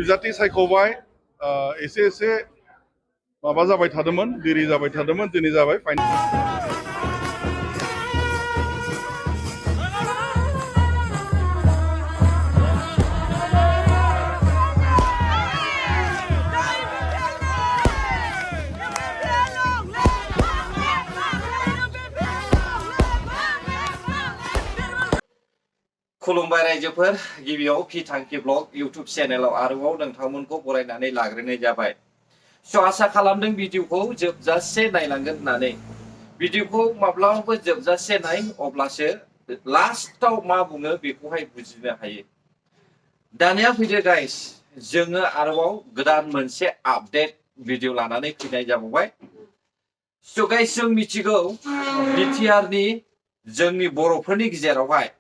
बिजाथि सायख'बाय एसे माबा जाबाय थादोंमोन देरि जाबाय थादोंमोन दिनै जाबाय खुलुमबाय रायजोफोर गिबियाव पि थांखि ब्लग इउट्यूब चेनेलाव आरोबाव नोंथांमोनखौ बरायनानै लाग्रोनाय जाबाय। आसा खालामदों भिडिअखौ जोबजासे नायलांगोन होननानै। भिडिअखौ माब्लाबाबो जोबजासे नाय अब्लासो लास्टआव मा बुङो बेखौहाय बुजिनो हायो। दानिया फैदो गाइस, जोङो आरोबाव गोदान मोनसे आपडेट भिडिअ लानानै फैनाय जाबावबाय। गाइस, जों मिथिगौ बिटिआरनि जोंनि बर'फोरनि गेजेरावहाय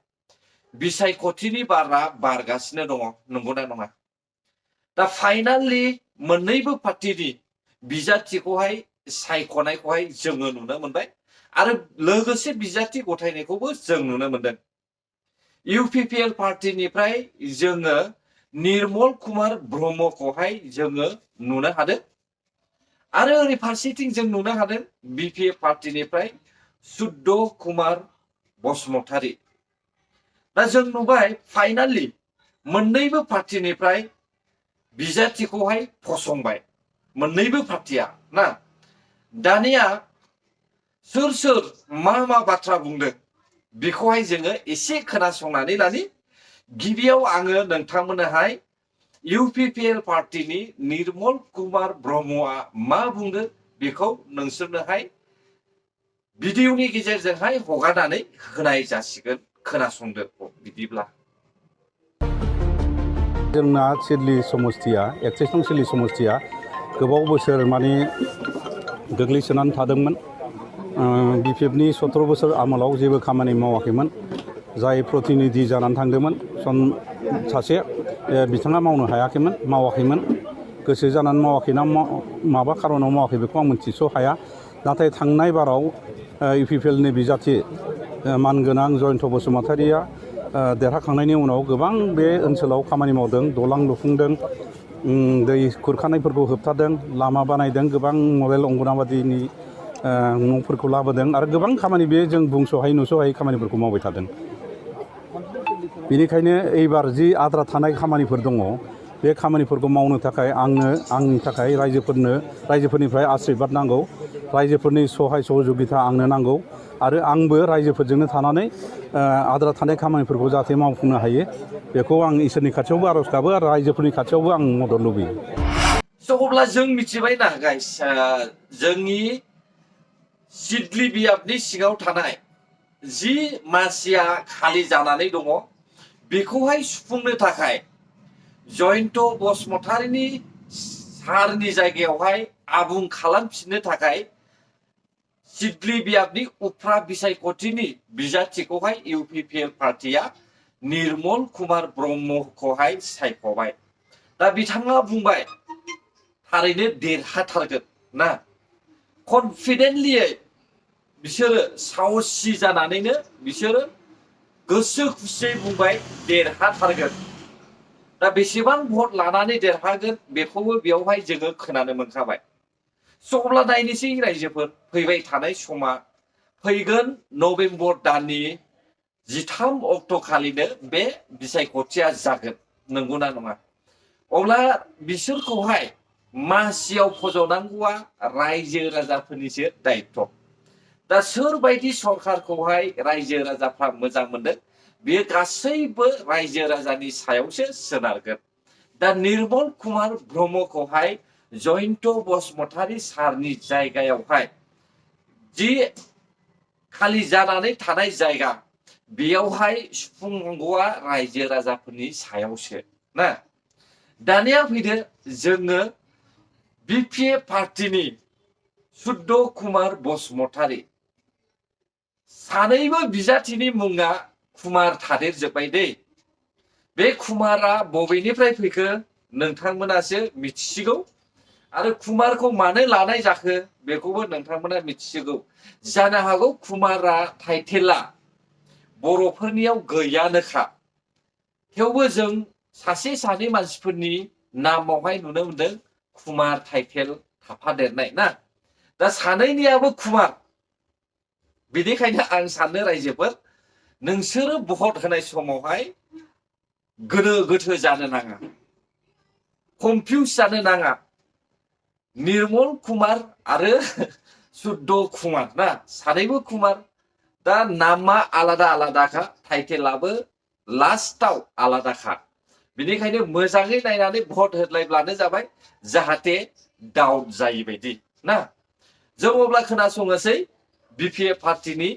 बिसायख'थिनि बारा बारगासिनो दङ, नंगौना नङा? दा फाइनालि मोननैबो पार्टिनि बिजाथिखौहाय सायख'नायखौहाय जोङो नुनो मोनबाय आरो लोगोसे बिजाथि गथायनायखौबो जों नुनो मोनदों। इउपिपिएल पार्टिनिफ्राय जोङो निर्मल कुमार ब्रह्मखौहाय जोङो नुनो हादों आरो ओरै फारसेथिं जों नुनो हादों बिपिएफ पार्टिनिफ्राय सुद्ध कुमार बसुमतारी। दा जों नुबाय फाइनालि मोननैबो पार्टिनिफ्राय बिजाथिखौहाय फसंबाय, मोननैबो पार्टिया ना। दानिया सोर मा बाथ्रा बुंदों बेखौहाय जोङो एसे खोनासंनानै लानि। गिबियाव आङो नोंथांमोननोहाय इउपिपिएल पार्टिनि निर्मल कुमार ब्रह्मआ मा बुंदों बेखौ नोंसोरनोहाय भिडिअनि गेजेरजोंहाय हगारनानै होनाय जासिगोन। खोनासंदो बिदिब्ला। जोंना सिडली समस्तिया एक्सेस नं सिडली समस्तिया गोबाव बोसोर माने गोग्लैसोनानै थादोंमोन। बिपिएफनि 17 बोसोर आमोलाव जेबो खामानि मावाखैमोन। जाय प्रतिनिधि जानानै थांदोंमोन सासे बिथाङा मावनो हायाखैमोन, मावाखैमोन। गोसो जानानै मावाखै ना माबा खारनाव मावाखै बेखौ आं मिथिस' हाया। नाथाय थांनाय बाराव इउपिपिएलनि बिजाथि मानगोनां जयन्त बसुमतारीया देरहाखांनायनि उनाव गोबां बे ओनसोलाव खामानि मावदों, दलां लुफुंदों, दै खुरखानायफोरखौ होबथादों, लामा बानायदों, गोबां मडेल अंगनाबादिनि न'फोरखौ लाबोदों आरो गोबां खामानि बे जों बुंस'हायै नुस'हायै खामानिफोरखौ मावबाय थादों। बेनिखायनो एबार जि आद्रा थानाय खामानिफोर दङ बे खामानिफोरखौ मावनो थाखाय आंनि थाखाय रायजोफोरनिफ्राय आशीर्बाद नांगौ, रायजोफोरनि सहाय सहजुगिता आंनो नांगौ आरो आंबो रायजोफोरजोंनो थानानै आद्रा थानाय खामानिफोरखौ जाहाथे मावफुंनो हायो बेखौ आं इसोरनि खाथियावबो आर'ज गाबो आरो रायजोफोरनि खाथियावबो आं मदद लुबैयो। अब्ला जों मिथिबाय ना गाइस, जोंनि सिडली बियाबनि सिङाव थानाय जि मासिया खालि जानानै दङ बेखौहाय सुफुंनो थाखाय जयन्त बसुमतारीनि सारनि जायगायावहाय आबुं खालामफिननो थाखाय सिडली बियाबनि उफ्रा बिसायख'थिनि बिजाथिखौहाय इउपिपिएल पार्टिया निर्मल कुमार ब्रह्मखौहाय सायख'बाय। दा बिथाङा बुंबाय थारैनो देरहाथारगोन ना। कनफिडेन्टलियै बिसोरो साहसि जानानैनो बिसोरो गोसो खुसियै बुंबाय देरहाथारगोन। दा बेसेबां भट लानानै देरहागोन बेखौबो बेयावहाय जोङो खोनानो मोनखाबाय। अब्ला नायनोसै रायजोफोर, फैबाय थानाय समा फैगोन नभेम्बर दाननि 13 अक्ट' खालिनो बे बिसायख'थिया जागोन, नंगौना नङा? अब्ला बिसोरखौहाय मासियाव फज'नांगौआ रायजो राजाफोरनिसो दायित्व'। दा सोरबायदि सरकारखौहाय रायजो राजाफ्रा मोजां मोनदों बेयो गासैबो रायजो राजानि सायावसो सोनारगोन। दा निर्मल कुमार ब्रह्मखौहाय जयन्त बसुमतारी सारनि जायगायावहाय जि खालि जानानै थानाय जायगा बेयावहाय सुफुंनांगौआ रायजो राजाफोरनि सायावसो ना। दानिया फैदो जोङो बिपिएफ पार्टिनि सुद्ध कुमार बसुमतारी सानैबो बिजाथिनि मुङा कुमार थादेरजोब्बाय दै। बे कुमारा बबेनिफ्राय फैखो नोंथांमोनासो मिथिसिगौ आरो कुमारखौ मानो लानाय जाखो बेखौबो नोंथांमोना मिथिसिगौ। जानो हागौ कुमारा टाइटेला बर'फोरनियाव गैयानोखा, थेवबो जों सासे सानै मानसिफोरनि नामावहाय नुनो मोनदों कुमार टाइटेल थाफादेरनाय ना दा सानैनियाबो कुमार बेनिखायनो आं सानो रायजोफोर नोंसोरो भट होनाय समावहाय गोनो गोथो जानो नाङा कनफिउज जानो नाङा निर्मल कुमार आरो शुद्ध कुमार ना सानैबो कुमार दा नामा आलादा आलादाखा टाइटेलाबो लास्टआव आलादाखा बेनिखायनो मोजाङै नायनानै भट होलायब्लानो जाबाय जाहाथे डाउट जायै बायदि ना जों अब्ला खोनासङोसै बिपिएफ पार्टीनि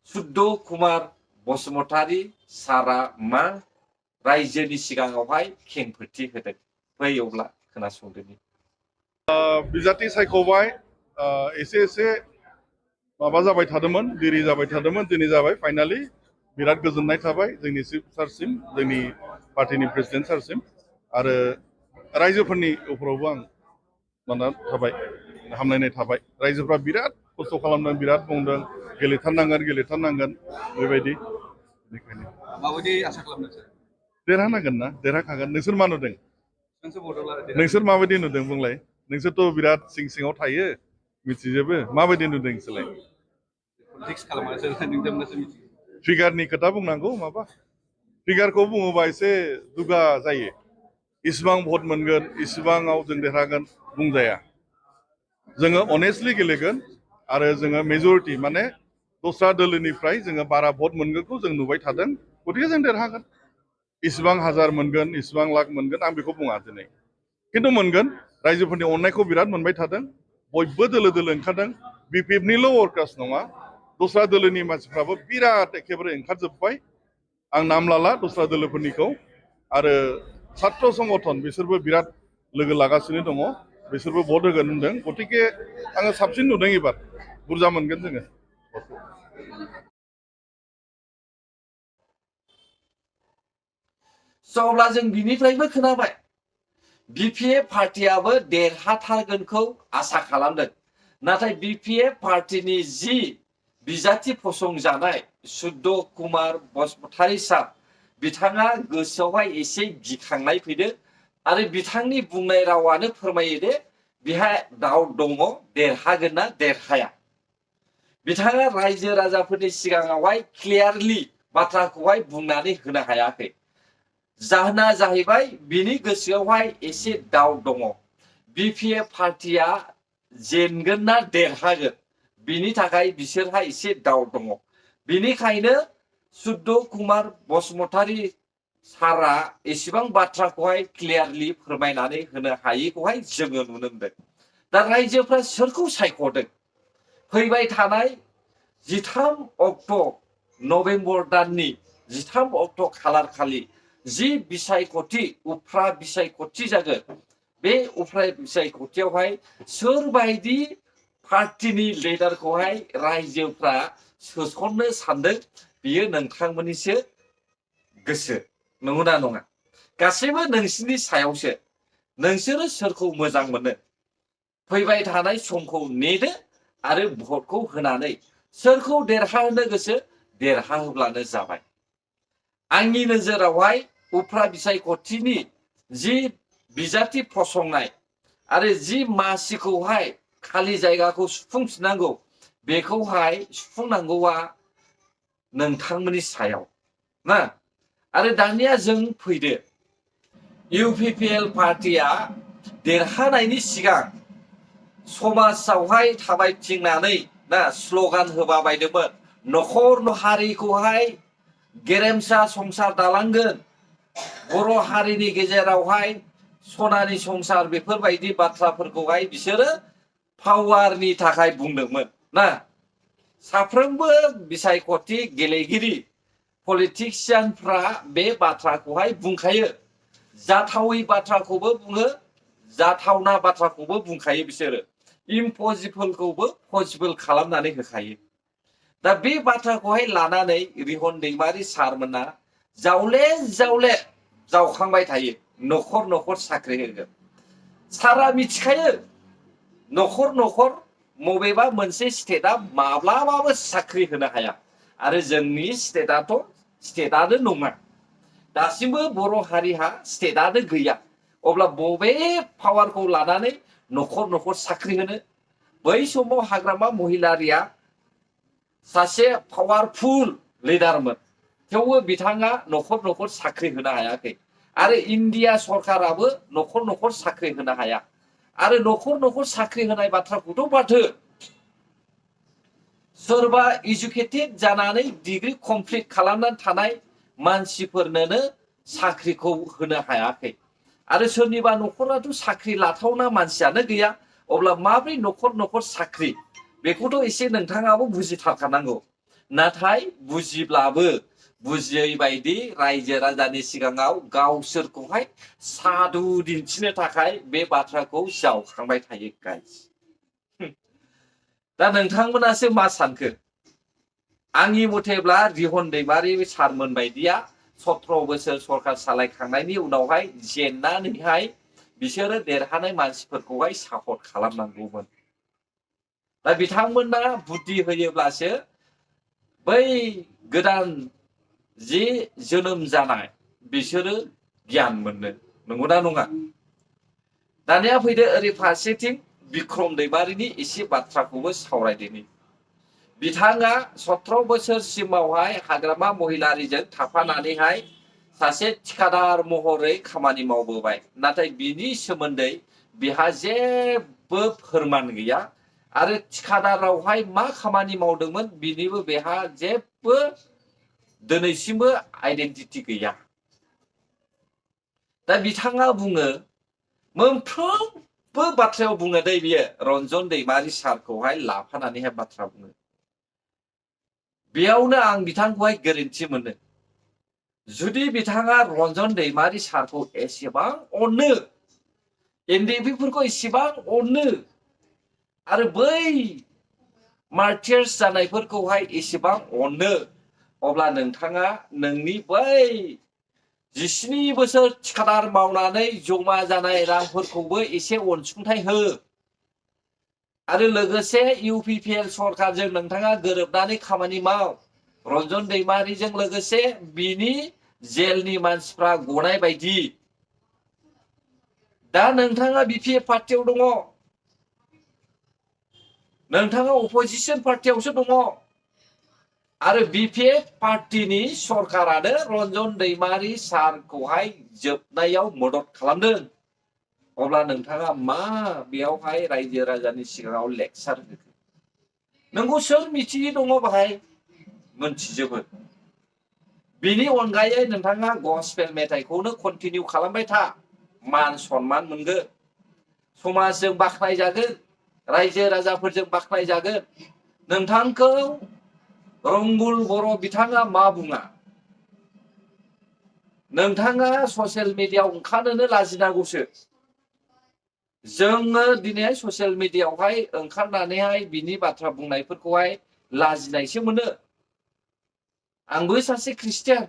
शुद्ध कुमार बसुमतारी सारा मा रायजोनि सिगाङावहाय खेंफोरथि होदों फै अब्ला खोनासंदोनि बिजाथि सायख'बाय एसे एसे माबा जाबाय थादोंमोन देरि जाबाय थादोंमोन दिनै जाबाय फाइनालि बिराद गोजोननाय थाबाय जोंनि चिफ सारसिम जोंनि पार्टीनि प्रेसिडेन्ट सारसिम आरो रायजोफोरनि उपरावबो आं माना थाबाय हामलायनाय थाबाय रायजोफ्रा बिराद खस्थ' खालामदों बिराद बुंदों गेलेथारनांगोन बेबायदि बेनिखायनो माबायदि आसा खालामदों सार देरहानांगोन ना देरहाखागोन नोंसोर मा नुदों नोंसोर माबायदि नुदों बुंलाय नोंसोरथ' बिराद सिङाव थायो मिथिजोबो माबायदि नुदों नोंसोरलाय फिगारनि खोथा बुंनांगौ माबा फिगारखौ बुङोबा एसे दुगा जायो इसिबां भट मोनगोन इसिबाङाव जों देरहागोन बुंजाया जोङो अनेस्टलि गेलेगोन आरो जोङो मेजरिटि माने दस्रा दोलोनिफ्राय जोङो बारा भट मोनगोनखौ जों नुबाय थादों गतिके जों देरहागोन इसिबां हाजार मोनगोन इसिबां लाख मोनगोन आं बेखौ बुङा दिनै खिन्थु मोनगोन रायजोफोरनि अननायखौ बिराद मोनबाय थादों बयबो दोलो ओंखारदों बिपिएफनिल' वर्कार्स नङा दस्रा दोलोनि मानसिफ्राबो बिराद एखेबारे ओंखारजोब्बाय आं नाम लाला दस्रा दोलोफोरनिखौ आरो छात्र संगठन बिसोरबो बिराद लोगो लागासिनो दङ बिसोरबो भट होगोन होनदों गतिके आङो साबसिन नुदों एबार बुरजा मोनगोन जोङो अब्ला जों बिनिफ्रायबो खोनाबाय बिपिएफ पार्टीयाबो देरहाथारगोनखौ आसा खालामदों नाथाय बिपिएफ पार्टीनि जि बिजाथि फसंजानाय शुद्ध कुमार बसुमतारी सार बिथाङा गोसोआवहाय एसे गिखांनाय फैदों आरो बिथांनि बुंनाय रावानो फोरमायो दे बिहा डाउट दङ देरहागोन ना देरहाया बिथाङा रायजो राजाफोरनि सिगाङावहाय क्लियारलि बाथ्राखौहाय बुंनानै होनो हायाखै जाहोना जाहैबाय बिनि गोसोआवहाय एसे डाउट दङ बिपिएफ पार्टीया जेनगोन ना देरहागोन बिनि थाखाय बिसोरहा एसे डाउट दङ बिनिखायनो शुद्ध कुमार बसुमतारी सारा एसेबां बाथ्राखौहाय क्लियारलि फोरमायनानै होनो हायैखौहाय जोङो नुनो मोनदों दा रायजोफ्रा सोरखौ सायख'दों फैबाय थानाय 13 अक्ट' नभेम्बर दाननि 13 अक्ट' खालार खालि जि बिसायख'थि उफ्रा बिसायख'थि जागोन बे उफ्रा बिसायख'थियावहाय सोरबायदि पार्टीनि लिडारखौहाय रायजोफ्रा सोसननो सानदों बियो नोंथांमोननिसो गोसो नंगौना नङा गासैबो नोंसिनि सायावसो नोंसोरो सोरखौ मोजां मोनो फैबाय थानाय समखौ नेदो आरो भटखौ होनानै सोरखौ देरहाहोनो गोसो देरहाहोब्लानो जाबाय आंनि नोजोरावहाय उफ्रा बिसायख'थिनि जि बिजाथि फसंनाय आरो जि मासिखौहाय खालि जायगाखौ सुफुंफिननांगौ बेखौहाय सुफुंनांगौआ नोंथांमोननि सायाव ना आरो दानिया जों फैदो इउपिपिएल पार्टीया देरहानायनि सिगां समाजावहाय थाबायथिंनानै ना स्ल'गान होबा बायदोंमोन नखर हारिखौहाय गेरेमसा संसार दालांगोन बर' हारिनि गेजेरावहाय सनानि संसार बेफोरबायदि बाथ्राफोरखौहाय बिसोरो पावारनि थाखाय बुंदोंमोन ना साफ्रोमबो बिसायख'थि गेलेगिरि पलिटिशियानफ्रा बे बाथ्राखौहाय बुंखायो जाथावै बाथ्राखौबो बुङो जाथावना बाथ्राखौबो बुंखायो बिसोरो इम्पसिबोलखौबो पसिबोल खालामनानै होखायो दा बे बाथ्राखौहाय लानानै रिहन दैमारि सारमोना जावले जावखांबाय थायो नखर साख्रि होगोन सारा मिथिखायो नखर बबेबा मोनसे स्टेटआ माब्लाबाबो साख्रि होनो हाया आरो जोंनि स्टेटआनो नङा दासिमबो बर' हारिहा स्टेटआनो गैया अब्ला बबे पावारखौ लानानै न'खर न'खर साख्रि होनो बै समाव हाग्रामा महिलारिया सासे पावारफुल लिडारमोन थेवबो बिथाङा न'खर न'खर साख्रि होनो हायाखै आरो इन्डिया सरकाराबो न'खर न'खर साख्रि होनो हाया आरो न'खर न'खर साख्रि होनाय बाथ्राखौथ' बाथो सोरबा इडुकेटेड जानानै डिग्री कमप्लिट खालामनानै थानाय मानसिफोरनोनो साख्रिखौ होनो हायाखै आरो सोरनिबा न'खराथ' साख्रि लाथावना मानसियानो गैया अब्ला माब्रै न'खर न'खर साख्रि बेखौथ' एसे नोंथाङाबो बुजिथारखानांगौ नाथाय बुजिब्लाबो बुजियै बायदि रायजो राजानि सिगाङाव गावसोरखौहाय साधु दिन्थिनो थाखाय बे बाथ्राखौ जावखांबाय थायो गाइस दा नोंथांमोनासो मा सानखो आंनि मथेब्ला रिहन दैमारि सारमोन बायदिया 17 बोसोर सरकार सालायखांनायनि उनावहाय जेननानैहाय बिसोरो देरहानाय मानसिफोरखौहाय सापर्ट खालामनांगौमोन दा बिथांमोना बुद्धि होयोब्लासो बै गोदान जि जोनोम जानाय बिसोरो गियान मोनो नंगौना नङा दानिया फैदो ओरै फारसेथिं बिक्रम दैमारिनि एसे बाथ्राखौबो सावरायदिनि बिथाङा 17 बोसोरसिमावहाय हाग्रामा महिलारिजों थाफानानैहाय सासे ठिकादार महरै खामानि मावबोबाय नाथाय बिनि सोमोन्दै बिहा जेबो फोरमान गैया आरो ठिकादारावहाय मा खामानि मावदोंमोन बिनिबो बेहा जेबो दिनैसिमबो आइडेन्टिटि गैया दा बिथाङा बुङो मोनफ्रोमबो बाथ्रायाव बुङो दै बियो रन्जन दैमारि सारखौहाय लाफानानैहाय बाथ्रा बुङो बेयावनो आं बिथांखौहाय गोरोन्थि मोनो जुदि बिथाङा रन्जन दैमारि सारखौ एसेबां अनो एनडिएफबिफोरखौ एसेबां अनो आरो बै मार्टियार्स जानायफोरखौहाय एसेबां अनो अब्ला नोंथाङा नोंनि बै 17 बोसोर ठिकादार मावनानै जमा जानाय रांफोरखौबो एसे अनसुंथाइ हो आरो लोगोसे इउपिपिएल सरकारजों नोंथाङा गोरोबनानै खामानि माव रन्जन दैमारिजों लोगोसे बिनि जेलनि मानसिफ्रा गनाय बायदि दा नोंथाङा बिपिएफ पार्टियाव दङ नोंथाङा अपोजिशन पार्टियावसो दङ आरो बिपिएफ पार्टिनि सरकारानो रन्जन दैमारि सारखौहाय जोबनायाव मदद खालामदों अब्ला नोंथाङा मा बेयावहाय रायजो राजानि सिगाङाव लेक्सार होखो नोंगौ सोर मिथियै दङ बाहाय मोनथिजोबो बिनि अनगायै नोंथाङा गस्पेल मेथाइखौनो कन्टिनिउ खालामबाय था मान सन्मान मोनगोन समाजजों बाख्नायजागोन रायजो राजाफोरजों बाख्नायजागोन नोंथांखौ रंगुल बर' बिथाङा मा बुङा नोंथाङा ससियेल मिडियायाव ओंखारनोनो लाजिनांगौसो जोङो दिनै ससियेल मिडियायावहाय ओंखारनानैहाय बिनि बाथ्रा बुंनायफोरखौहाय लाजिनायसो मोनो आंबो सासे ख्रिस्टियान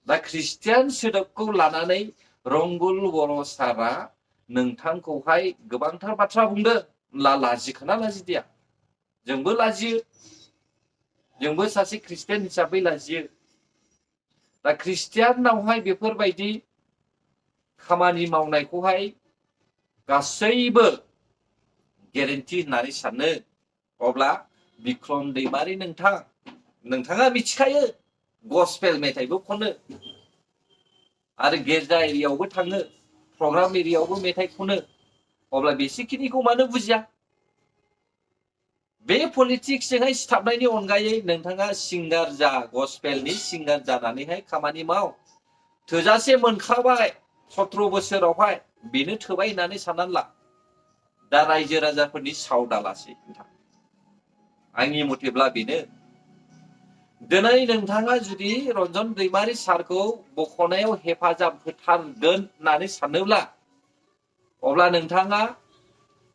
दा ख्रिस्टियान सोदोबखौ लानानै रंगुल बर' सारा नोंथांखौहाय गोबांथार बाथ्रा बुंदों लाजिखोना लाजिदिया जोंबो लाजियो जोंबो सासे ख्रिस्टियान हिसाबै लाजियो दा ख्रिस्टियानावहाय बेफोरबायदि खामानि मावनायखौहाय गासैबो गेरेन्टि होननानै सानो अब्ला बिक्रम दैमारि नोंथाङा मिथिखायो गस्पेल मेथाइबो खनो आरो गिर्जा एरियायावबो थाङो प्रग्राम एरियायावबो मेथाइ खनो अब्ला बेसेखिनिखौ मानो बुजिया बे पलिटिक्सजोंहाय सिथाबनायनि अनगायै नोंथाङा सिंगार जा गस्पेलनि सिंगार जानानैहाय खामानि माव थोजासे मोनखाबाय 17 बोसोरावहाय बेनो थोबाय होननानै साननानै ला दा रायजो राजाफोरनि साव दालासै नोंथां आंनि मथेब्ला बेनो दिनै नोंथाङा जुदि रन्जन दैमारि सारखौ बख'नायाव हेफाजाब होथारगोन होननानै सानोब्ला अब्ला नोंथाङा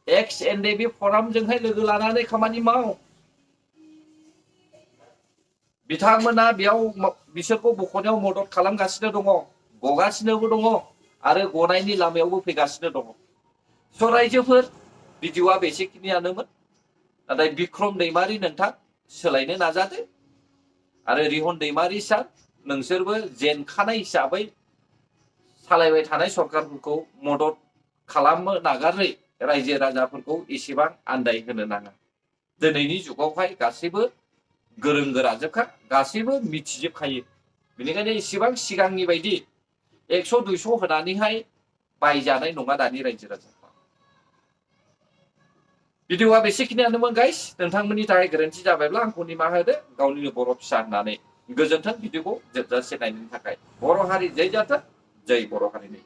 एक्स एनडिएफबि फरामजोंहाय लोगो लानानै खामानि माव बिथांमोना बेयाव बिसोरखौ बख'नायाव मदद खालामगासिनो दङ गगासिनोबो दङ आरो गनायनि लामायावबो फैगासिनो दङ स' रायजोफोर भिडिअआ बेसेखिनियानोमोन नाथाय बिक्रम दैमारि नोंथां सोलायनो नाजादो आरो रिहन दैमारि सार नोंसोरबो जेनखानाय हिसाबै सालायबाय थानाय सरकारफोरखौ मदद खालामनो नागारै रायजो राजाफोरखौ एसेबां आन्दाय होनो नाङा। दिनैनि जुगावहाय गासैबो गोरों गोराजोबखा, गासैबो मिथिजोबखायो। बेनिखायनो एसेबां सिगांनि बायदि 100-200 होनानैहाय बायजानाय नङा दानि रायजो राजाफ्रा। भिडिअआ बेसेखिनियानोमोन गाइस। नोंथांमोननि थाखाय गोरोन्थि जाबायब्ला आंखौ निमाहा होदो, गावनिनो बर' फिसा होननानै। गोजोन्थों भिडिअखौ जोबजासे नायनायनि थाखाय। बर' हारि जै जाथों, जै बर' हारिनि।